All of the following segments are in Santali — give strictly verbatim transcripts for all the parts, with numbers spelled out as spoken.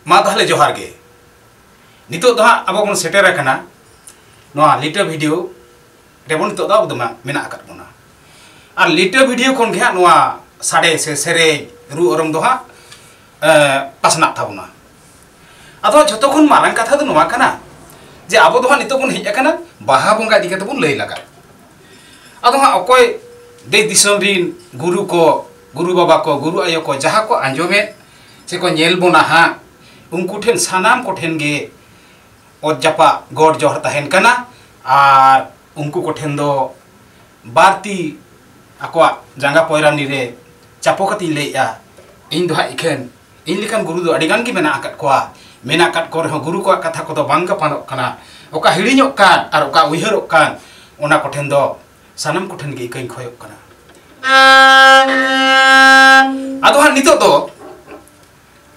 ᱢᱟ ᱛᱟᱦᱚᱞᱮ ᱡᱚᱦᱟᱨ ᱜᱮ᱾ ᱱᱤᱛᱚᱜ ᱫᱚ ᱦᱟᱸᱜ ᱟᱵᱚ ᱵᱚᱱ ᱥᱮᱴᱮᱨ ᱟᱠᱟᱱᱟ ᱱᱚᱣᱟ ᱞᱤᱴᱟᱹ ᱵᱷᱤᱰᱤᱭᱳ ᱨᱮᱵᱚᱱ, ᱱᱤᱛᱚᱜ ᱫᱚ ᱟᱵᱚ ᱫᱚ ᱢᱟ-, ᱢᱮᱱᱟᱜ ᱟᱠᱟᱫ ᱵᱚᱱᱟ᱾ ᱟᱨ ᱞᱤᱴᱟᱹ ᱵᱷᱤᱰᱤᱭᱳ ᱠᱷᱚᱱ ᱜᱮ ᱦᱟᱸᱜ ᱱᱚᱣᱟ ᱥᱟᱰᱮ ᱥᱮ ᱥᱮᱨᱮᱧ, ᱨᱩ ᱚᱨᱚᱝ ᱫᱚ ᱦᱟᱸᱜ, ᱮ, ᱯᱟᱥᱱᱟᱜ ᱛᱟᱵᱚᱱᱟ᱾ ᱟᱫᱚ ᱦᱟᱸᱜ ᱡᱷᱚᱛᱚ ᱠᱷᱚᱱ ᱢᱟᱨᱟᱝ ᱠᱟᱛᱷᱟ ᱫᱚ ᱱᱚᱣᱟ ᱠᱟᱱᱟ ᱡᱮ ᱟᱵᱚ ᱫᱚ ᱦᱟᱸᱜ ᱱᱤᱛᱚᱜ ᱵᱚᱱ ᱦᱮᱡ ᱟᱠᱟᱱᱟ ᱵᱟᱦᱟ ᱵᱚᱸᱜᱟ ᱤᱫᱤ ᱠᱟᱛᱮ ᱵᱚᱱ ᱞᱟᱹᱭ ᱞᱟᱜᱟ᱾ ᱟᱫᱚ ᱦᱟᱸᱜ ᱚᱠᱚᱭ ᱫᱮᱥ ᱫᱤᱥᱚᱢ ᱨᱤᱱ ᱜᱩᱨᱩ ᱠᱚ, ᱜᱩᱨᱩ ᱵᱟᱵᱟ ᱠᱚ, ᱜᱩᱨᱩ ᱟᱭᱳ ᱠᱚ, ᱡᱟᱦᱟᱸ ᱠᱚ ᱟᱸᱡᱚᱢᱮᱫ ᱥᱮ ᱠᱚ ᱧᱮᱞ ᱵᱚᱱᱟ ᱦᱟᱸᱜ, ᱩᱱᱠᱩ ᱴᱷᱮᱱ, ᱥᱟᱱᱟᱢ ᱠᱚᱴᱷᱮᱱ ᱜᱮ ᱚᱛ ᱡᱟᱯᱟᱜ ᱜᱚᱰ ᱡᱚᱦᱟᱨ ᱛᱟᱦᱮᱱ ᱠᱟᱱᱟ᱾ ᱟᱨ ᱩᱱᱠᱩ ᱠᱚᱴᱷᱮᱱ ᱫᱚ ᱵᱟᱨ ᱛᱤ ᱟᱠᱚᱣᱟᱜ ᱡᱟᱸᱜᱟ ᱯᱚᱭᱨᱟᱱᱤ ᱨᱮ ᱪᱟᱯᱚ ᱠᱟᱛᱮᱧ ᱞᱟᱹᱭᱮᱜᱼᱟ, ᱤᱧ ᱫᱚ ᱦᱟᱸᱜ ᱮᱠᱷᱮᱱ, ᱤᱧ ᱞᱮᱠᱟᱱ ᱜᱩᱨᱩ ᱫᱚ ᱟᱹᱰᱤ ᱜᱟᱱ ᱜᱮ ᱢᱮᱱᱟᱜ ᱟᱠᱟᱫ ᱠᱚᱣᱟ᱾ ᱢᱮᱱᱟᱜ ᱟᱠᱟᱫ ᱠᱚ ᱨᱮᱦᱚᱸ ᱜᱩᱨᱩ ᱠᱚᱣᱟᱜ ᱠᱟᱛᱷᱟ ᱠᱚᱫᱚ ᱵᱟᱝ ᱜᱟᱯᱟᱱᱚᱜ ᱠᱟᱱᱟ᱾ ᱚᱠᱟ ᱦᱤᱲᱤᱧᱚᱜ ᱠᱟᱱ ᱟᱨ ᱚᱠᱟ ᱩᱭᱦᱟᱹᱨᱚᱜ ᱠᱟᱱ, ᱚᱱᱟ ᱠᱚᱴᱷᱮᱱ ᱫᱚ, ᱥᱟᱱᱟᱢ ᱠᱚᱴᱷᱮᱱ ᱜᱮ ᱤᱠᱟᱹᱧ ᱠᱷᱚᱭᱚᱜ ᱠᱟᱱᱟ᱾ ᱟᱫᱚ ᱦᱟᱸᱜ ᱱᱤᱛᱚᱜ ᱫᱚ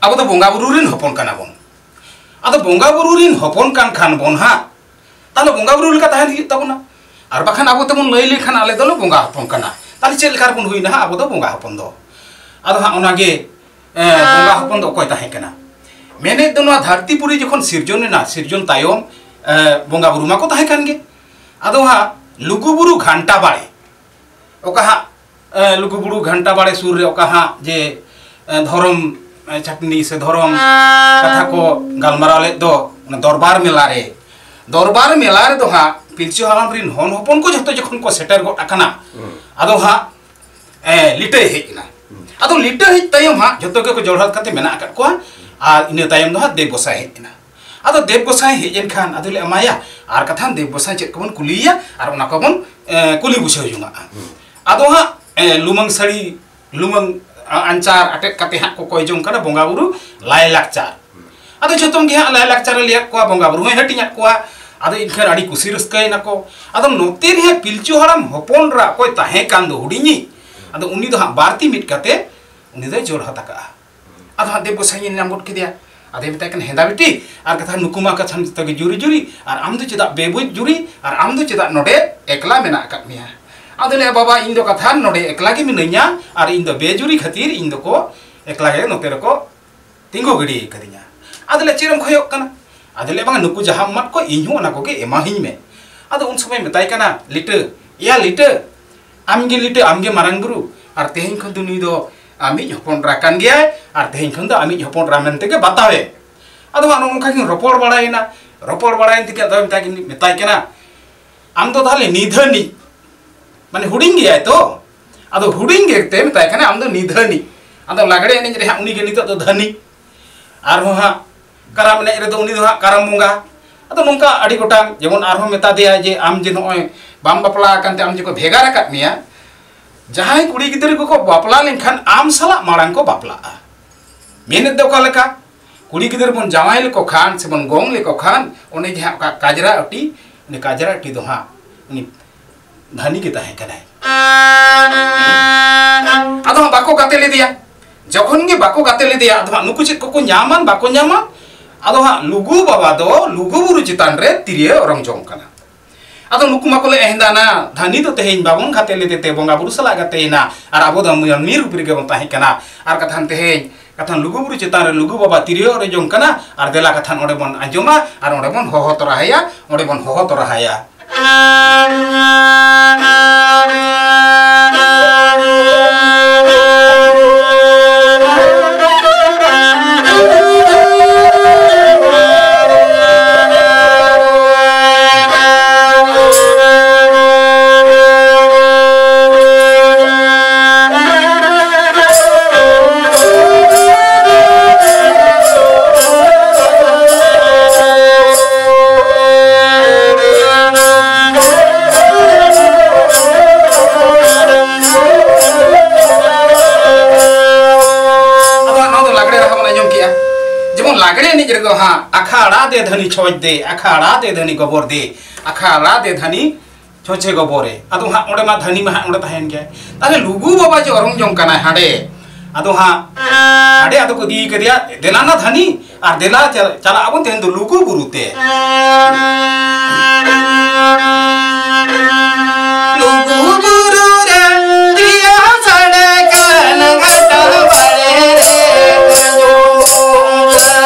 ᱟᱵᱚ ᱫᱚ ᱵᱚᱸᱜᱟ ᱵᱩᱨᱩ ᱨᱮᱱ ᱦᱚᱯᱚᱱ ᱠᱟᱱᱟ ᱵᱚᱱ᱾ ᱟᱫᱚ ᱵᱚᱸᱜᱟ ᱵᱩᱨᱩ ᱨᱮᱱ ᱦᱚᱯᱚᱱ ᱠᱟᱱ ᱠᱷᱟᱱ ᱵᱚᱱ ᱦᱟᱸᱜ, ᱛᱟᱦᱚᱞᱮ ᱵᱚᱸᱜᱟ ᱵᱩᱨᱩ ᱞᱮᱠᱟ ᱛᱟᱦᱮᱱ ᱦᱩᱭᱩᱜ ᱛᱟᱵᱚᱱᱟ᱾ ᱟᱨ ᱵᱟᱠᱷᱟᱱ ᱟᱵᱚ ᱛᱮᱵᱚᱱ ᱞᱟᱹᱭ ᱞᱮᱠᱷᱟᱱ ᱟᱞᱮ ᱫᱚᱞᱮ ᱵᱚᱸᱜᱟ ᱦᱚᱯᱚᱱ ᱠᱟᱱᱟ, ᱛᱟᱦᱚᱞᱮ ᱪᱮᱫ ᱞᱮᱠᱟ ᱨᱮᱵᱚᱱ ᱦᱩᱭᱱᱟ ᱦᱟᱸᱜ ᱟᱵᱚ ᱫᱚ ᱵᱚᱸᱜᱟ ᱦᱚᱯᱚᱱ ᱫᱚ? ᱟᱫᱚ ᱦᱟᱸᱜ ᱚᱱᱟᱜᱮ, ᱮ, ᱵᱚᱸᱜᱟ ᱦᱚᱯᱚᱱ ᱫᱚ ᱚᱠᱚᱭ ᱛᱟᱦᱮᱸ ᱠᱟᱱᱟ? ᱢᱮᱱᱮᱫ ᱫᱚ ᱱᱚᱣᱟ ᱫᱷᱟᱹᱨᱛᱤ ᱯᱩᱨᱤ ᱡᱚᱠᱷᱚᱱ ᱥᱤᱨᱡᱚᱱ ᱮᱱᱟ, ᱥᱤᱨᱡᱚᱱ ᱛᱟᱭᱚᱢ, ᱮ, ᱵᱚᱸᱜᱟ ᱵᱩᱨᱩ ᱢᱟᱠᱚ ᱛᱟᱦᱮᱸ ᱠᱟᱱ ᱜᱮ᱾ ᱟᱫᱚ ᱦᱟᱸᱜ ᱞᱩᱜᱩ ᱵᱩᱨᱩ ᱜᱷᱟᱱᱴᱟ ᱵᱟᱲᱮ, ᱚᱠᱟ ᱦᱟᱸᱜ, ᱮ, ᱞᱩᱜᱩ ᱵᱩᱨᱩ ᱜᱷᱟᱱᱴᱟ ᱵᱟᱲᱮ ᱥᱩᱨ ᱨᱮ ᱚᱠᱟ ᱦᱟᱸᱜ ᱡᱮ, ᱮ, ᱫᱷᱚᱨᱚᱢ, ᱮ, ᱪᱷᱟᱹᱴᱱᱤ ᱥᱮ ᱫᱷᱚᱨᱚᱢ ᱠᱟᱛᱷᱟ ᱠᱚ ᱜᱟᱞᱢᱟᱨᱟᱣ ᱞᱮᱫ ᱫᱚ, ᱚᱱᱟ ᱫᱚᱨᱵᱟᱨ ᱢᱮᱞᱟ ᱨᱮ, ᱫᱚᱨᱵᱟᱨ ᱢᱮᱞᱟ ᱨᱮᱫᱚ ᱦᱟᱸᱜ ᱯᱤᱞᱪᱩ ᱦᱟᱲᱟᱢ ᱨᱤᱱ ᱦᱚᱱ ᱦᱚᱯᱚᱱ ᱠᱚ ᱡᱷᱚᱛᱚ ᱡᱚᱠᱷᱚᱱ ᱠᱚ ᱥᱮᱴᱮᱨ ᱜᱚᱫ ᱟᱠᱟᱱᱟ, ᱦᱩᱸ᱾ ᱟᱫᱚ ᱦᱟᱸᱜ, ᱮ, ᱞᱤᱴᱟᱹᱭ ᱦᱮᱡ ᱮᱱᱟ᱾ ᱦᱩᱸ᱾ ᱟᱫᱚ ᱞᱤᱴᱟᱹ ᱦᱮᱡ ᱛᱟᱭᱚᱢ ᱦᱟᱸᱜ ᱡᱷᱚᱛᱚ ᱜᱮᱠᱚ ᱡᱚᱲᱦᱟᱛ ᱠᱟᱛᱮ ᱢᱮᱱᱟᱜ ᱟᱠᱟᱫ ᱠᱚᱣᱟ᱾ ᱟᱨ ᱤᱱᱟᱹ ᱛᱟᱭᱚᱢ ᱫᱚ ᱦᱟᱸᱜ ᱫᱮᱵ ᱜᱚᱸᱥᱟᱭ ᱦᱮᱡ ᱮᱱᱟ᱾ ᱟᱫᱚ ᱫᱮᱵ ᱜᱚᱸᱥᱟᱭ ᱦᱮᱡ ᱮᱱ ᱠᱷᱟᱱ ᱟᱫᱚ ᱞᱮ ᱮᱢᱟᱭᱟ, ᱟᱨ ᱠᱟᱛᱷᱟᱱ ᱫᱮᱵ ᱜᱚᱸᱥᱟᱭ ᱪᱮᱫ ᱠᱚᱵᱚᱱ ᱠᱩᱞᱤᱭᱮᱭᱟ ᱟᱨ ᱚᱱᱟ ᱠᱚᱵᱚᱱ, ᱮ, ᱠᱩᱞᱤ ᱵᱩᱡᱷᱟᱹᱣ ᱡᱚᱝᱟᱜᱼᱟ᱾ ᱦᱩᱸ᱾ ᱟᱫᱚ ᱦᱟᱸᱜ, ᱮ, ᱞᱩᱢᱟᱹᱝ ᱥᱟᱹᱲᱤ, ᱞᱩᱢᱟᱹᱝ, ᱟ, ᱟᱧᱪᱟᱨ ᱟᱴᱮᱫ ᱠᱟᱛᱮ ᱦᱟᱸᱜ ᱠᱚ ᱠᱚᱭ ᱡᱚᱝ ᱠᱟᱱᱟ ᱵᱚᱸᱜᱟ ᱵᱩᱨᱩ ᱞᱟᱭᱼᱞᱟᱠᱪᱟᱨ᱾ ᱦᱩᱸ᱾ ᱟᱫᱚ ᱡᱷᱚᱛᱚᱢ ᱜᱮ ᱦᱟᱸᱜ ᱞᱟᱭᱼᱞᱟᱠᱪᱟᱨ ᱮ ᱞᱟᱹᱭᱟᱫ ᱠᱚᱣᱟ, ᱵᱚᱸᱜᱟ ᱵᱩᱨᱩ ᱦᱚᱸᱭ ᱦᱟᱹᱴᱤᱧᱟᱫ ᱠᱚᱣᱟ᱾ ᱟᱫᱚ ᱮᱱᱠᱷᱟᱱ ᱟᱹᱰᱤ ᱠᱩᱥᱤ ᱨᱟᱹᱥᱠᱟᱹᱭᱮᱱᱟ ᱠᱚ᱾ ᱟᱫᱚ ᱱᱚᱛᱮ ᱨᱮ ᱦᱟᱸᱜ ᱯᱤᱞᱪᱩ ᱦᱟᱲᱟᱢ ᱦᱚᱯᱚᱱ ᱨᱟ ᱚᱠᱚᱭ ᱛᱟᱦᱮᱸ ᱠᱟᱱ ᱫᱚ ᱦᱩᱰᱤᱧᱤᱡ, ᱟᱫᱚ ᱩᱱᱤ ᱫᱚ ᱦᱟᱸᱜ ᱵᱟᱨ ᱛᱤ ᱢᱤᱫ ᱠᱟᱛᱮ ᱩᱱᱤ ᱫᱚᱭ ᱡᱚᱲᱦᱟᱛ ᱟᱠᱟᱜᱼᱟ᱾ ᱟᱫᱚ ᱦᱟᱸᱜ ᱫᱮᱵ ᱜᱚᱸᱥᱟᱭ ᱧᱮᱞ ᱧᱟᱢ ᱜᱚᱫ ᱠᱮᱫᱮᱭᱟ᱾ ᱟᱫᱚᱭ ᱢᱮᱛᱟᱭ ᱠᱟᱱᱟ, "ᱦᱮᱸᱫᱟ ᱵᱤᱴᱤ, ᱟᱨ ᱠᱟᱛᱷᱟ ᱱᱩᱠᱩ ᱢᱟ ᱠᱟᱛᱷᱟ ᱡᱚᱛᱚ ᱜᱮ ᱡᱩᱨᱤ ᱡᱩᱨᱤ, ᱟᱨ ᱟᱢ ᱫᱚ ᱪᱮᱫᱟᱜ ᱵᱮᱵᱩᱡ ᱡᱩᱨᱤ, ᱟᱨ ᱟᱢ ᱫᱚ ᱪᱮᱫᱟᱜ ᱱᱚᱰᱮ ᱮᱠᱞᱟ ᱢᱮᱱᱟᱜ ᱟᱠᱟᱫ ᱢᱮᱭᱟ?" ᱟᱫᱚ ᱞᱟᱹᱭᱟ, "ᱵᱟᱵᱟ, ᱤᱧ ᱫᱚ ᱠᱟᱛᱷᱟ ᱱᱚᱰᱮ ᱮᱠᱞᱟ ᱜᱮ ᱢᱤᱱᱟᱹᱧᱟ, ᱟᱨ ᱤᱧ ᱫᱚ ᱵᱮᱡᱩᱨᱤ ᱠᱷᱟᱹᱛᱤᱨ ᱤᱧ ᱫᱚᱠᱚ ᱮᱠᱞᱟ ᱜᱮ ᱱᱚᱛᱮ ᱨᱮᱠᱚ ᱛᱤᱸᱜᱩ ᱜᱤᱰᱤ ᱠᱟᱫᱤᱧᱟ, ᱟᱫᱚ ᱞᱮ, "ᱪᱮᱫ ᱮᱢ ᱠᱷᱚᱡᱚᱜ ᱠᱟᱱᱟ?" ᱟᱫᱚ ᱞᱮ, "ᱵᱟᱝ, ᱱᱩᱠᱩ ᱡᱟᱦᱟᱸᱢ ᱮᱢᱟᱫ ᱠᱚ, ᱤᱧ ᱦᱚᱸ ᱚᱱᱟ ᱠᱚᱜᱮ ᱮᱢᱟᱦᱤᱧ ᱢᱮ᱾" ᱟᱫᱚ ᱩᱱ ᱥᱚᱢᱚᱭ ᱢᱮᱛᱟᱭ ᱠᱟᱱᱟ ᱞᱤᱴᱟᱹ, "ᱮᱭᱟ ᱞᱤᱴᱟᱹ, ᱟᱢ ᱜᱮ ᱞᱤᱴᱟᱹ, ᱟᱢ ᱜᱮ ᱢᱟᱨᱟᱝ ᱵᱩᱨᱩ, ᱟᱨ ᱛᱮᱦᱮᱧ ᱠᱷᱚᱱ ᱫᱚ ᱱᱩᱭ ᱫᱚ ᱟᱢᱤᱡ ᱦᱚᱯᱚᱱ ᱮᱨᱟ ᱠᱟᱱ ᱜᱮᱭᱟᱭ, ᱟᱨ ᱛᱮᱦᱮᱧ ᱠᱷᱚᱱ ᱫᱚ ᱟᱢᱤᱡ ᱦᱚᱯᱚᱱ ᱮᱨᱟ ᱢᱮᱱᱛᱮ ᱜᱮ ᱵᱟᱛᱟᱣᱮ᱾" ᱟᱫᱚ ᱦᱟᱸᱜ ᱱᱚᱜᱼᱚ ᱱᱚᱝᱠᱟ ᱠᱤᱱ ᱨᱚᱯᱚᱲ ᱵᱟᱲᱟᱭᱮᱱᱟ᱾ ᱨᱚᱯᱚᱲ ᱵᱟᱲᱟᱭᱮᱱ ᱛᱮᱜᱮ ᱟᱫᱚ ᱢᱮᱛᱟᱭ ᱠᱤᱱ-, ᱢᱮᱛᱟᱭ ᱠᱟᱱᱟ, "ᱟᱢ ᱫᱚ ᱛᱟᱦᱞᱮ ᱱᱤᱫᱷᱟᱹᱱᱤᱡ, ᱢᱟᱱᱮ ᱦᱩᱰᱤᱧ ᱜᱮᱭᱟᱭ ᱛᱚ, ᱟᱫᱚ ᱦᱩᱰᱤᱧ ᱜᱮᱛᱮ ᱢᱮᱛᱟᱭ ᱠᱟᱱᱟ, 'ᱟᱢ ᱫᱚ ᱱᱤᱫᱷᱟᱹᱱᱤᱡ, ᱟᱫᱚ ᱞᱟᱜᱽᱲᱮ ᱮᱱᱮᱡ ᱨᱮ ᱦᱟᱸᱜ ᱩᱱᱤ ᱜᱮ ᱱᱤᱛᱚᱜ ᱫᱚ ᱫᱷᱟᱹᱱᱤ᱾'" ᱟᱨᱦᱚᱸ ᱦᱟᱸᱜ ᱠᱟᱨᱟᱢ ᱮᱱᱮᱡ ᱨᱮᱫᱚ ᱩᱱᱤ ᱫᱚ ᱦᱟᱸᱜ ᱠᱟᱨᱟᱢ ᱵᱚᱸᱜᱟ᱾ ᱟᱫᱚ ᱱᱚᱝᱠᱟ ᱟᱹᱰᱤ ᱜᱚᱴᱟᱝ, ᱡᱮᱢᱚᱱ ᱟᱨᱦᱚᱸ ᱢᱮᱛᱟ ᱫᱮᱭᱟ ᱡᱮ, "ᱟᱢ ᱡᱮ ᱱᱚᱜᱼᱚᱭ ᱵᱟᱢ ᱵᱟᱯᱞᱟ ᱟᱠᱟᱱ ᱛᱮ ᱟᱢ ᱡᱮ ᱠᱚ ᱵᱷᱮᱜᱟᱨ ᱟᱠᱟᱫ ᱢᱮᱭᱟ, ᱡᱟᱦᱟᱸᱭ ᱠᱩᱲᱤ ᱜᱤᱫᱽᱨᱟᱹ ᱠᱚᱠᱚ ᱵᱟᱯᱞᱟ ᱞᱮᱱᱠᱷᱟᱱ ᱟᱢ ᱥᱟᱞᱟᱜ ᱢᱟᱲᱟᱝ ᱠᱚ ᱵᱟᱯᱞᱟᱜᱼᱟ᱾" ᱢᱮᱱᱮᱫ ᱫᱚ ᱚᱠᱟ ᱞᱮᱠᱟ? ᱠᱩᱲᱤ ᱜᱤᱫᱽᱨᱟᱹ ᱵᱚᱱ ᱡᱟᱶᱟᱭ ᱞᱮᱠᱚ ᱠᱷᱟᱱ ᱥᱮ ᱵᱚᱱ ᱜᱚᱝ ᱞᱮᱠᱚ ᱠᱷᱟᱱ, ᱚᱱᱮ ᱡᱟᱦᱟᱸ ᱚᱠᱟ ᱠᱟᱡᱽᱨᱟ ᱟᱹᱴᱤ, ᱩᱱᱤ ᱠᱟᱡᱽᱨᱟ ᱟᱹᱴᱤ ᱫᱚ ᱦᱟᱸᱜ ᱩᱱᱤ ᱫᱷᱟᱹᱱᱤ ᱜᱮ ᱛᱟᱦᱮᱸ ᱠᱟᱱᱟᱭ᱾ ᱟᱫᱚ ᱦᱟᱸᱜ ᱵᱟᱠᱚ ᱜᱟᱛᱮ ᱞᱮᱫᱮᱭᱟ᱾ ᱡᱚᱠᱷᱚᱱ ᱜᱮ ᱵᱟᱠᱚ ᱜᱟᱛᱮ ᱞᱮᱫᱮᱭᱟ, ᱟᱫᱚ ᱦᱟᱸᱜ ᱱᱩᱠᱩ ᱪᱮᱫ ᱠᱚᱠᱚ ᱧᱟᱢᱟ ᱵᱟᱠᱚ ᱧᱟᱢᱟ, ᱟᱫᱚ ᱦᱟᱸᱜ ᱞᱩᱜᱩ ᱵᱟᱵᱟ ᱫᱚ ᱞᱩᱜᱩ ᱵᱩᱨᱩ ᱪᱮᱛᱟᱱ ᱨᱮ ᱛᱤᱨᱭᱳ ᱚᱨᱚᱝ ᱡᱚᱝ ᱠᱟᱱᱟ᱾ ᱟᱫᱚ ᱱᱩᱠᱩ ᱢᱟᱠᱚ ᱞᱟᱹᱭ, "ᱮ ᱫᱟᱱᱟ, ᱫᱷᱟᱹᱱᱤ ᱫᱚ ᱛᱮᱦᱮᱧ ᱵᱟᱵᱚᱱ ᱜᱟᱛᱮ ᱞᱮᱫᱮ ᱛᱮ ᱵᱚᱸᱜᱟ ᱵᱩᱨᱩ ᱥᱟᱞᱟᱜ ᱜᱟᱛᱮᱭᱮᱱᱟ, ᱟᱨ ᱟᱵᱚ ᱫᱚ ᱢᱟᱹᱱᱢᱤ ᱨᱩᱯ ᱨᱮᱜᱮ ᱵᱚᱱ ᱛᱟᱦᱮᱸ ᱠᱟᱱᱟ᱾ ᱟᱨ ᱠᱟᱛᱷᱟᱱ ᱛᱮᱦᱮᱧ, ᱠᱟᱛᱷᱟᱱ ᱞᱩᱜᱩ ᱵᱩᱨᱩ ᱪᱮᱛᱟᱱ ᱨᱮ ᱞᱩᱜᱩ ᱵᱟᱵᱟ ᱛᱤᱨᱭᱳ ᱚᱨᱚᱝ ᱡᱚᱝ ᱠᱟᱱᱟ, ᱟᱨ ᱫᱮᱞᱟ ᱠᱟᱛᱷᱟᱱ ᱚᱸᱰᱮ ᱵᱚᱱ ᱟᱸᱡᱚᱢᱟ, ᱟᱨ ᱚᱸᱰᱮ ᱵᱚᱱ ᱦᱚᱦᱚ ᱛᱚᱨᱟ ᱟᱭᱟ, ᱚᱸᱰᱮ ᱵᱚᱱ ᱦᱚᱦᱚ ᱛᱚᱨᱟ ᱟᱭᱟ᱾" ᱟᱵᱚᱣᱟᱜ ᱱᱚᱣᱟ ᱫᱚ ᱞᱟᱜᱽᱲᱮ ᱨᱟᱦᱟ ᱵᱚᱱ ᱟᱸᱡᱚᱢ ᱠᱮᱜᱼᱟ᱾ ᱡᱮᱢᱚᱱ ᱞᱟᱜᱽᱲᱮ ᱮᱱᱮᱡ ᱨᱮᱫᱚ ᱦᱟᱸᱜ, "ᱟᱠᱷᱟᱲᱟ ᱫᱮ ᱫᱷᱟᱹᱱᱤ ᱪᱷᱚᱸᱪ ᱫᱮ, ᱟᱠᱷᱟᱲᱟ ᱫᱮ ᱫᱷᱟᱹᱱᱤ ᱜᱚᱵᱚᱨ ᱫᱮ, ᱟᱠᱷᱟᱲᱟ ᱫᱮ ᱫᱷᱟᱹᱱᱤ ᱪᱷᱚᱸᱪᱮ ᱜᱚᱵᱚᱨᱮ᱾" ᱟᱫᱚ ᱦᱟᱸᱜ ᱚᱸᱰᱮ ᱢᱟ ᱫᱷᱟᱹᱱᱤ ᱢᱟ ᱦᱟᱸᱜ ᱚᱸᱰᱮ ᱛᱟᱦᱮᱱ ᱜᱮᱭᱟ᱾ ᱛᱟᱦᱞᱮ ᱞᱩᱜᱩ ᱵᱟᱵᱟ ᱡᱮ ᱚᱨᱚᱝ ᱡᱚᱝ ᱠᱟᱱᱟᱭ ᱦᱟᱸᱰᱮ, ᱟᱫᱚ ᱦᱟᱸᱜ ᱦᱟᱸᱰᱮ ᱟᱫᱚ ᱠᱚ ᱤᱫᱤ ᱠᱟᱫᱮᱭᱟ, "ᱫᱮᱞᱟ ᱱᱟ ᱫᱷᱟᱹᱱᱤ, ᱟᱨ ᱫᱮᱞᱟ ᱪᱟ-, ᱪᱟᱞᱟᱜ ᱟᱵᱚᱱ ᱛᱮᱦᱮᱧ ᱫᱚ ᱞᱩᱜᱩ ᱵᱩᱨᱩ ᱛᱮ᱾" ᱞᱩᱜᱩ ᱵᱩᱨᱩ ᱨᱮ ᱨᱮᱭᱟᱲ ᱥᱟᱰᱮ ᱠᱟᱱ ᱜᱷᱟᱴᱟ ᱵᱟᱲᱮ ᱨᱮ ᱟᱸᱡᱚᱢᱚᱜᱼᱟ᱾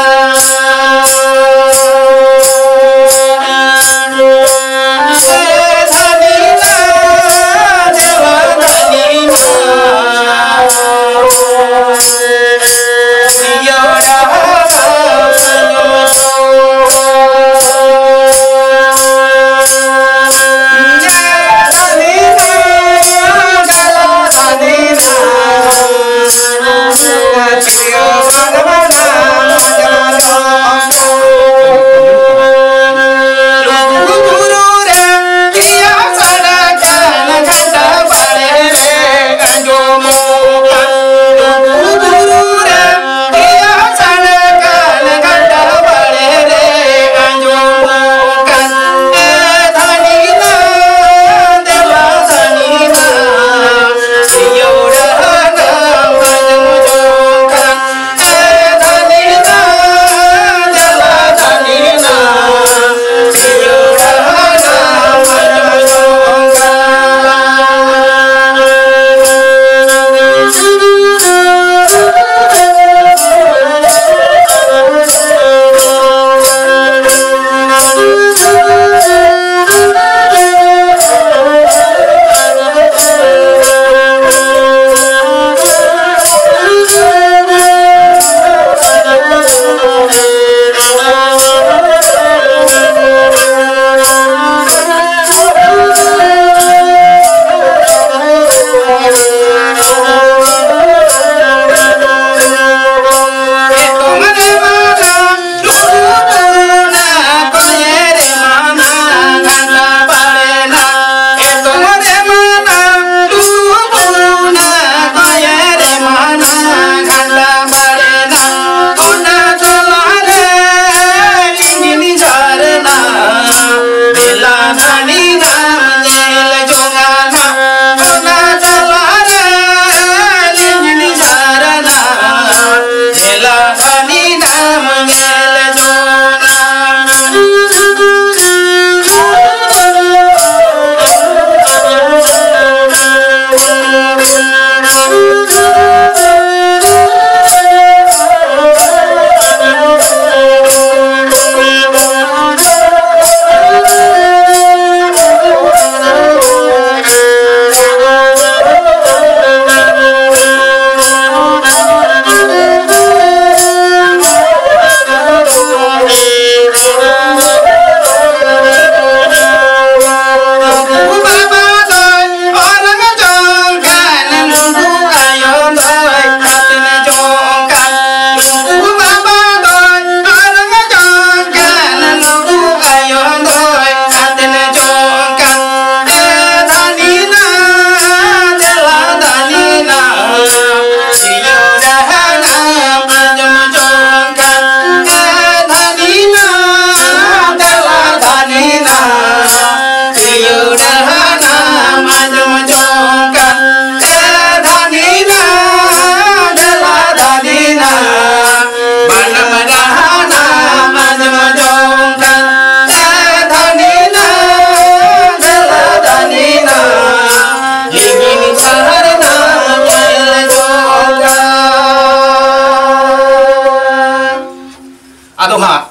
ᱟᱫᱚ ᱦᱟᱸᱜ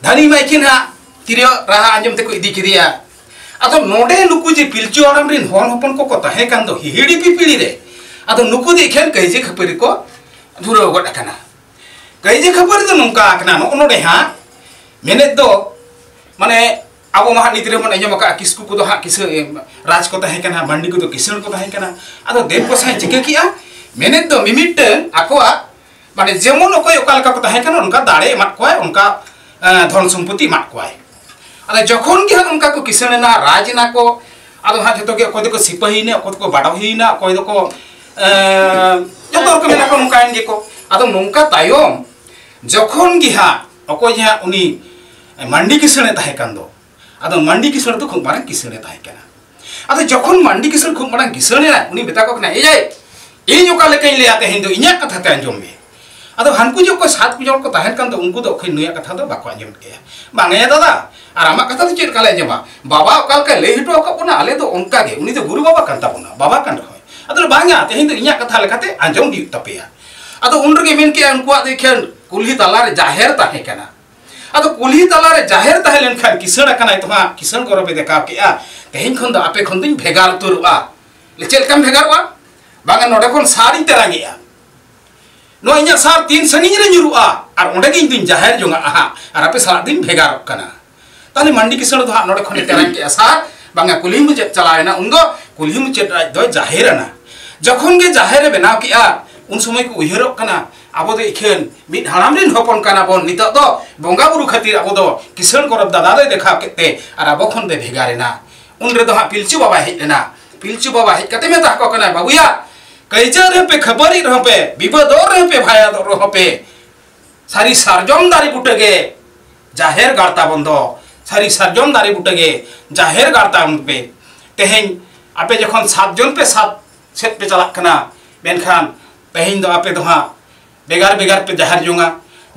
ᱫᱷᱟᱹᱱᱤ ᱢᱟᱹᱭᱠᱷᱤᱱ ᱦᱟᱸᱜ ᱛᱤᱨᱭᱳ ᱨᱟᱦᱟ ᱟᱸᱡᱚᱢ ᱛᱮᱠᱚ ᱤᱫᱤ ᱠᱮᱫᱮᱭᱟ᱾ ᱟᱫᱚ ᱱᱚᱰᱮ ᱱᱩᱠᱩ ᱡᱮ ᱯᱤᱞᱪᱩ ᱦᱟᱲᱟᱢ ᱨᱤᱱ ᱦᱚᱱ ᱦᱚᱯᱚᱱ ᱠᱚᱠᱚ ᱛᱟᱦᱮᱸ ᱠᱟᱱ ᱫᱚ ᱦᱤᱦᱤᱲᱤ ᱯᱤᱯᱤᱲᱤ ᱨᱮ, ᱟᱫᱚ ᱱᱩᱠᱩ ᱫᱚ ᱮᱠᱷᱮᱱ ᱠᱟᱹᱭᱡᱟᱹ ᱠᱷᱟᱹᱯᱟᱹᱨᱤ ᱠᱚ ᱫᱷᱩᱨᱟᱹᱣ ᱜᱚᱫ ᱟᱠᱟᱱᱟ᱾ ᱠᱟᱹᱭᱡᱟᱹ ᱠᱷᱟᱹᱯᱟᱹᱨᱤ ᱫᱚ ᱱᱚᱝᱠᱟ ᱟᱠᱟᱱᱟ, ᱱᱚᱜᱼᱚ ᱱᱚᱰᱮ ᱦᱟᱸᱜ ᱢᱮᱱᱮᱫ ᱫᱚ, ᱢᱟᱱᱮ, ᱟᱵᱚ ᱢᱟ ᱦᱟᱸᱜ ᱱᱤᱛ ᱨᱮᱵᱚᱱ ᱟᱸᱡᱚᱢ ᱟᱠᱟᱫᱼᱟ, ᱠᱤᱥᱠᱩ ᱠᱚᱫᱚ ᱦᱟᱸᱜ ᱠᱤᱥᱟᱹ ᱨᱟᱡᱽ ᱠᱚ ᱛᱟᱦᱮᱸ ᱠᱟᱱᱟ, ᱢᱟᱱᱰᱤ ᱠᱚᱫᱚ ᱠᱤᱥᱟᱹᱬ ᱠᱚ ᱛᱟᱦᱮᱸ ᱠᱟᱱᱟ᱾ ᱟᱫᱚ ᱫᱮᱵ ᱜᱚᱸᱥᱟᱭ ᱪᱤᱠᱟᱹ ᱠᱮᱜᱼᱟ? ᱢᱮᱱᱮᱫ ᱫᱚ ᱢᱤᱢᱤᱫᱴᱟᱹᱝ ᱟᱠᱚᱣᱟᱜ, ᱢᱟᱱᱮ, ᱡᱮᱢᱚᱱ ᱚᱠᱚᱭ ᱚᱠᱟ ᱞᱮᱠᱟ ᱠᱚ ᱛᱟᱦᱮᱸ ᱠᱟᱱᱟ, ᱚᱱᱠᱟ ᱫᱟᱲᱮ ᱮᱢᱟᱫ ᱠᱚᱣᱟᱭ, ᱚᱱᱠᱟ, ᱮᱸ, ᱫᱷᱚᱱ ᱥᱚᱢᱯᱚᱛᱤ ᱮᱢᱟᱫ ᱠᱚᱣᱟᱭ᱾ ᱟᱫᱚ ᱡᱚᱠᱷᱚᱱ ᱜᱮ ᱦᱟᱸᱜ ᱚᱱᱠᱟ ᱠᱚ ᱠᱤᱥᱟᱹᱬ ᱮᱱᱟ, ᱨᱟᱡᱽ ᱮᱱᱟ ᱠᱚ, ᱟᱫᱚ ᱦᱟᱸᱜ ᱡᱷᱚᱛᱚ ᱜᱮ, ᱚᱠᱚᱭ ᱫᱚᱠᱚ ᱥᱤᱯᱟᱹᱦᱤᱭᱮᱱᱟ, ᱚᱠᱚᱭ ᱫᱚᱠᱚ ᱵᱟᱰᱚᱦᱤᱭᱮᱱᱟ, ᱚᱠᱚᱭ ᱫᱚᱠᱚ, ᱮᱸ, ᱡᱚᱛᱚ ᱨᱚᱠᱚᱢ ᱮᱱᱟ ᱠᱚ, ᱱᱚᱝᱠᱟᱭᱮᱱ ᱜᱮᱠᱚ᱾ ᱟᱫᱚ ᱱᱚᱝᱠᱟ ᱛᱟᱭᱚᱢ ᱡᱚᱠᱷᱚᱱ ᱜᱮ ᱦᱟᱸᱜ ᱚᱠᱚᱭ ᱡᱮ ᱦᱟᱸᱜ ᱩᱱᱤ ᱢᱟᱱᱰᱤ ᱠᱤᱥᱟᱹᱬᱮ ᱛᱟᱦᱮᱸ ᱠᱟᱱ ᱫᱚ, ᱟᱫᱚ ᱢᱟᱱᱰᱤ ᱠᱤᱥᱟᱹᱬ ᱫᱚ ᱠᱷᱩᱵ ᱢᱟᱨᱟᱝ ᱠᱤᱥᱟᱹᱬᱮ ᱛᱟᱦᱮᱸ ᱠᱟᱱᱟ᱾ ᱟᱫᱚ ᱡᱚᱠᱷᱚᱱ ᱢᱟᱱᱰᱤ ᱠᱤᱥᱟᱹᱬ ᱠᱷᱩᱵ ᱢᱟᱨᱟᱝ ᱠᱤᱥᱟᱹᱬᱮᱱᱟ, ᱩᱱᱤ ᱢᱮᱛᱟ ᱠᱚ ᱠᱟᱱᱟ, "ᱮᱭ ᱟᱭ, ᱤᱧ ᱚᱠᱟ ᱞᱮᱠᱟᱧ ᱞᱟᱹᱭᱟ, ᱛᱮᱦᱮᱧ ᱫᱚ ᱤᱧᱟᱹᱜ ᱠᱟᱛᱷᱟ ᱛᱮ ᱟᱸᱡᱚᱢ ᱢᱮ᱾" ᱟᱫᱚ ᱦᱟᱱᱠᱩ ᱡᱚᱠᱷᱚᱱ ᱥᱟᱛ ᱡᱚᱱ ᱠᱚ ᱛᱟᱦᱮᱱ ᱠᱟᱱ ᱫᱚ, ᱩᱱᱠᱩ ᱫᱚ ᱚᱠᱷᱟᱱ ᱱᱩᱭᱟᱜ ᱠᱟᱛᱷᱟ ᱫᱚ ᱵᱟᱠᱚ ᱟᱸᱡᱚᱢ ᱠᱮᱭᱟ᱾ "ᱵᱟᱝ ᱭᱟ ᱫᱟᱫᱟ, ᱟᱨ ᱟᱢᱟᱜ ᱠᱟᱛᱷᱟ ᱫᱚ ᱪᱮᱫ ᱞᱮᱠᱟ ᱞᱮ ᱟᱸᱡᱚᱢᱟ? ᱵᱟᱵᱟ ᱚᱠᱟ ᱞᱮᱠᱟᱭ ᱞᱟᱹᱭ ᱦᱚᱴᱚ ᱟᱠᱟᱫ ᱵᱚᱱᱟ, ᱟᱞᱮ ᱫᱚ ᱚᱱᱠᱟ ᱜᱮ, ᱩᱱᱤ ᱫᱚ ᱜᱩᱨᱩ ᱵᱟᱵᱟ ᱠᱟᱱ ᱛᱟᱵᱚᱱᱟ, ᱵᱟᱵᱟ ᱠᱟᱱ ᱨᱮᱦᱚᱸᱭ᱾" ᱟᱫᱚ, "ᱵᱟᱝᱟ, ᱛᱮᱦᱮᱧ ᱫᱚ ᱤᱧᱟᱹᱜ ᱠᱟᱛᱷᱟ ᱞᱮᱠᱟᱛᱮ ᱟᱸᱡᱚᱢ ᱦᱩᱭᱩᱜ ᱛᱟᱯᱮᱭᱟ᱾" ᱟᱫᱚ ᱩᱱ ᱨᱮᱜᱮ ᱢᱮᱱ ᱠᱮᱜᱼᱟ, ᱩᱱᱠᱩᱣᱟᱜ ᱫᱚ ᱮᱠᱷᱮᱱ ᱠᱩᱞᱦᱤ ᱛᱟᱞᱟᱨᱮ ᱡᱟᱦᱮᱨ ᱛᱟᱦᱮᱸ ᱠᱟᱱᱟ᱾ ᱟᱫᱚ ᱠᱩᱞᱦᱤ ᱛᱟᱞᱟᱨᱮ ᱡᱟᱦᱮᱨ ᱛᱟᱦᱮᱸ ᱞᱮᱱᱠᱷᱟᱱ ᱠᱤᱥᱟᱹᱬ ᱟᱠᱟᱱᱟᱭ ᱛᱚ ᱦᱟᱸᱜ, ᱠᱤᱥᱟᱹᱬ ᱜᱚᱨᱚᱵᱮ ᱫᱮᱠᱷᱟᱣ ᱠᱮᱜᱼᱟ, "ᱛᱮᱦᱮᱧ ᱠᱷᱚᱱ ᱫᱚ ᱟᱯᱮ ᱠᱷᱚᱱ ᱫᱚᱧ ᱵᱷᱮᱜᱟᱨ ᱩᱛᱟᱹᱨᱚᱜᱼᱟ᱾" ᱞᱮ, "ᱪᱮᱫ ᱞᱮᱠᱟᱢ ᱵᱷᱮᱜᱟᱨᱚᱜᱼᱟ?" "ᱵᱟᱝᱟ, ᱱᱚᱰᱮ ᱠᱷᱚᱱ ᱥᱟᱨᱤᱧ ᱛᱮᱨᱟᱝᱮᱜᱼᱟ, ᱱᱚᱣᱟ ᱤᱧᱟᱹᱜ ᱥᱟᱨ ᱛᱤᱱ ᱥᱟᱺᱜᱤᱧ ᱨᱮ ᱧᱩᱨᱩᱜᱼᱟ, ᱟᱨ ᱚᱸᱰᱮ ᱜᱮ ᱤᱧ ᱫᱩᱧ ᱡᱟᱦᱮᱨ ᱡᱚᱝᱟᱜᱼᱟ ᱦᱟᱸᱜ, ᱟᱨ ᱟᱯᱮ ᱥᱟᱞᱟᱜ ᱫᱩᱧ ᱵᱷᱮᱜᱟᱨᱚᱜ ᱠᱟᱱᱟ᱾" ᱛᱟᱦᱞᱮ ᱢᱟᱱᱰᱤ ᱠᱤᱥᱟᱹᱬ ᱫᱚ ᱦᱟᱸᱜ ᱱᱚᱰᱮ ᱠᱷᱚᱱᱮ ᱛᱮᱨᱟᱝ ᱠᱮᱜᱼᱟ ᱥᱟᱨ, ᱵᱟᱝᱟ, ᱠᱩᱞᱦᱤ ᱢᱩᱪᱟᱹᱫ ᱪᱟᱞᱟᱣ ᱮᱱᱟ, ᱩᱱᱫᱚ ᱠᱩᱞᱦᱤ ᱢᱩᱪᱟᱹᱫ ᱨᱮ ᱟᱡ ᱫᱚᱭ ᱡᱟᱦᱮᱨ ᱮᱱᱟ᱾ ᱡᱚᱠᱷᱚᱱ ᱜᱮ ᱡᱟᱦᱮᱨ ᱮ ᱵᱮᱱᱟᱣ ᱠᱮᱜᱼᱟ, ᱩᱱ ᱥᱚᱢᱚᱭ ᱠᱚ ᱩᱭᱦᱟᱹᱨᱚᱜ ᱠᱟᱱᱟ, "ᱟᱵᱚ ᱫᱚ ᱮᱠᱷᱮᱱ ᱢᱤᱫ ᱦᱟᱲᱟᱢ ᱨᱤᱱ ᱦᱚᱯᱚᱱ ᱠᱟᱱᱟ ᱵᱚᱱ, ᱱᱤᱛᱚᱜ ᱫᱚ ᱵᱚᱸᱜᱟ ᱵᱩᱨᱩ ᱠᱷᱟᱹᱛᱤᱨ ᱟᱵᱚ ᱫᱚ ᱠᱤᱥᱟᱹᱬ ᱜᱚᱨᱚᱵᱽ ᱫᱟᱫᱟ ᱫᱚᱭ ᱫᱮᱠᱷᱟᱣ ᱠᱮᱫ ᱛᱮ ᱟᱨ ᱟᱵᱚ ᱠᱷᱚᱱ ᱫᱚᱭ ᱵᱷᱮᱜᱟᱨ ᱮᱱᱟ᱾" ᱩᱱ ᱨᱮᱫᱚ ᱦᱟᱸᱜ ᱯᱤᱞᱪᱩ ᱵᱟᱵᱟᱭ ᱦᱮᱡ ᱞᱮᱱᱟ᱾ ᱯᱤᱞᱪᱩ ᱵᱟᱵᱟ ᱦᱮᱡ ᱠᱟᱛᱮ ᱢᱮᱛᱟ ᱠᱚ ᱠᱟᱱᱟᱭ, "ᱵᱟᱹᱵᱩᱭᱟ, ᱠᱟᱹᱭᱡᱟᱹ ᱨᱮᱦᱚᱸ ᱯᱮ, ᱠᱷᱟᱹᱯᱟᱹᱨᱤ ᱨᱮᱦᱚᱸ ᱯᱮ, ᱵᱤᱵᱟᱹᱫᱚᱜ ᱨᱮᱦᱚᱸ ᱯᱮ, ᱵᱷᱟᱭᱟᱫᱚᱜ ᱨᱮᱦᱚᱸ ᱯᱮ, ᱥᱟᱹᱨᱤ ᱥᱟᱨᱡᱚᱢ ᱫᱟᱨᱮ ᱵᱩᱴᱟᱹ ᱜᱮ ᱡᱟᱦᱮᱨ ᱜᱟᱲ ᱛᱟᱵᱚᱱ ᱫᱚ, ᱥᱟᱹᱨᱤ ᱥᱟᱨᱡᱚᱢ ᱫᱟᱨᱮ ᱵᱩᱴᱟᱹ ᱜᱮ ᱡᱟᱦᱮᱨ ᱜᱟᱲ ᱛᱟᱵᱚᱱ ᱯᱮ᱾ ᱛᱮᱦᱮᱧ ᱟᱯᱮ ᱡᱚᱠᱷᱚᱱ ᱥᱟᱛ ᱡᱚᱱ ᱯᱮ ᱥᱟᱛ ᱥᱮᱫ ᱯᱮ ᱪᱟᱞᱟᱜ ᱠᱟᱱᱟ, ᱢᱮᱱᱠᱷᱟᱱ ᱛᱮᱦᱮᱧ ᱫᱚ ᱟᱯᱮ ᱫᱚ ᱦᱟᱸᱜ ᱵᱷᱮᱜᱟᱨ ᱵᱷᱮᱜᱟᱨ ᱯᱮ ᱡᱟᱦᱮᱨ ᱡᱚᱝᱟ᱾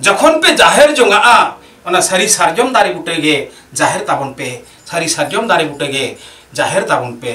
ᱡᱚᱠᱷᱚᱱ ᱯᱮ ᱡᱟᱦᱮᱨ ᱡᱚᱝᱟᱜᱼᱟ, ᱚᱱᱟ ᱥᱟᱹᱨᱤ ᱥᱟᱨᱡᱚᱢ ᱫᱟᱨᱮ ᱵᱩᱴᱟᱹ ᱜᱮ ᱡᱟᱦᱮᱨ ᱛᱟᱵᱚᱱ ᱯᱮ, ᱥᱟᱹᱨᱤ ᱥᱟᱨᱡᱚᱢ ᱫᱟᱨᱮ ᱵᱩᱴᱟᱹ ᱜᱮ ᱡᱟᱦᱮᱨ ᱛᱟᱵᱚᱱ ᱯᱮ᱾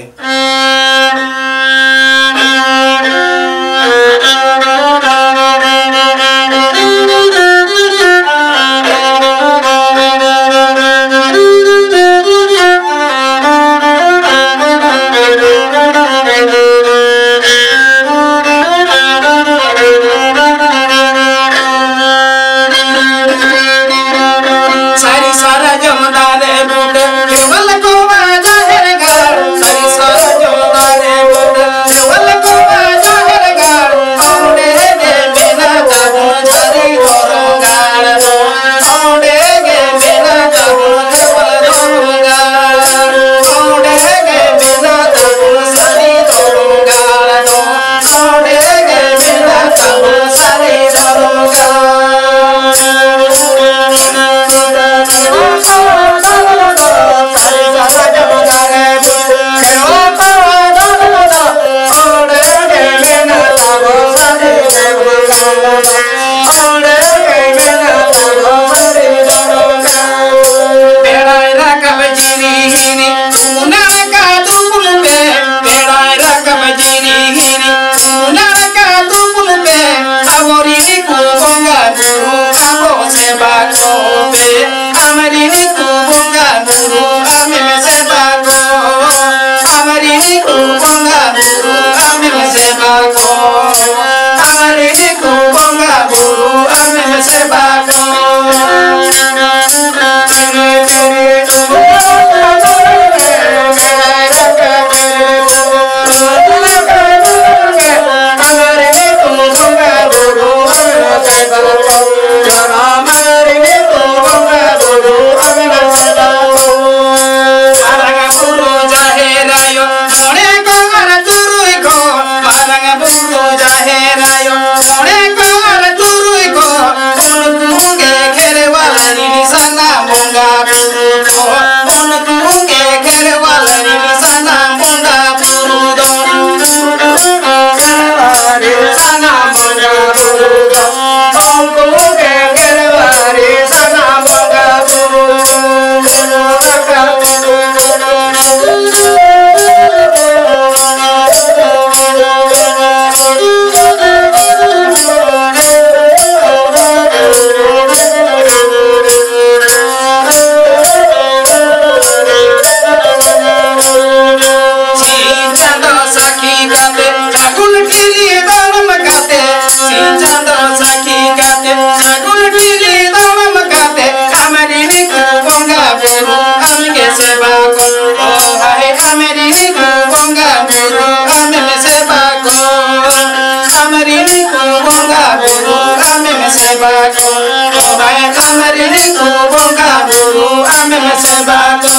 ᱨᱤᱱᱤᱡ ᱠᱚ ᱵᱚᱸᱜᱟ ᱵᱩᱨᱩ ᱟᱢᱮ ᱥᱮᱵᱟ ᱠᱚ᱾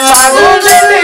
ᱥᱟᱹᱜᱩᱱ